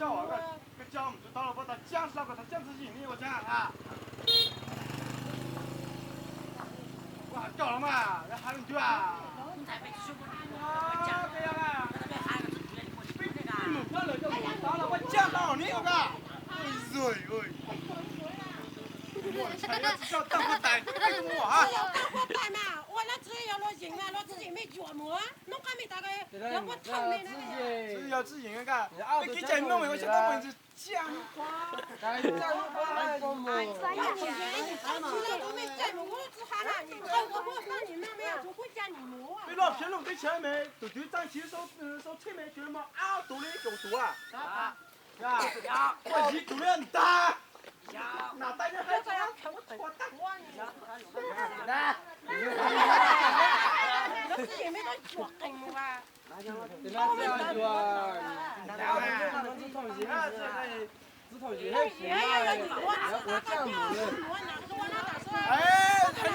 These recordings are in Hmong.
Koj coj mus tus tau los puas tau caj hlo kom tau caj ntxwg ym li ua caj a. Ua coj los mas, hais ntws a. Peb mus coj lawv coj mus tau los puas caj hlo ni ua ka. Ui, ua tsis tau tag puas tais, peb mus ha. Ua leej twg yog luag yeem mas luag txiv yeem me yuam mus, nub qab me tas luag puas thaum me na. Yog txiv yeem ka, peb kib cai mloog ua tsis tau puas ntxwg cia. Peb loj phiab loj teb chaws me, tus twg txaaj tsi sau tsheb me tsuas muaj ob tug li kaum tus a. Muaj yim tus li ntag. Nam tais nyob qab tshua tag. Thaum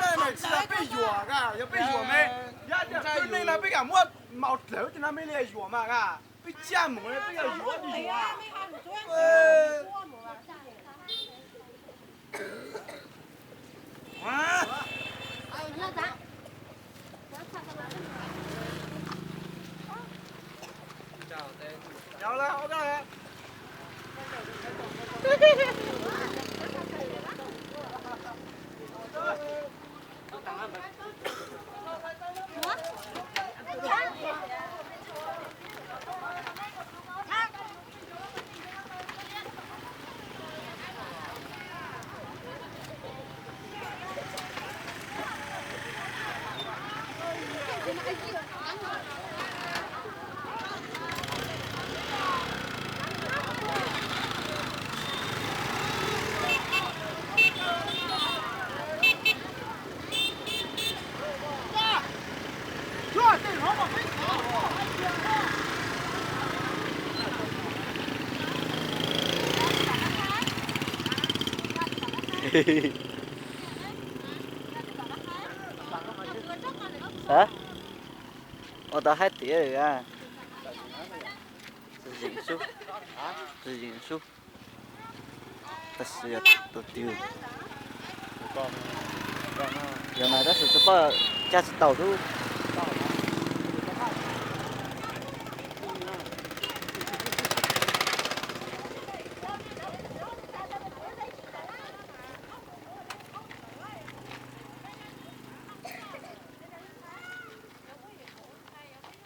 no mas tsis yog peb yuam ka, yog peb yuam me, yog tias peb me no peb kam muab maus dlawg ua cov no me li yuam mas ka. Peb caj mus peb yog yuam li yuam. Ua tau haib tiag, txiv yeem xub, txiv yeem xub. Tab sis yog tus twg, yog mas tab sis tsis paub, caj tsis tau lub.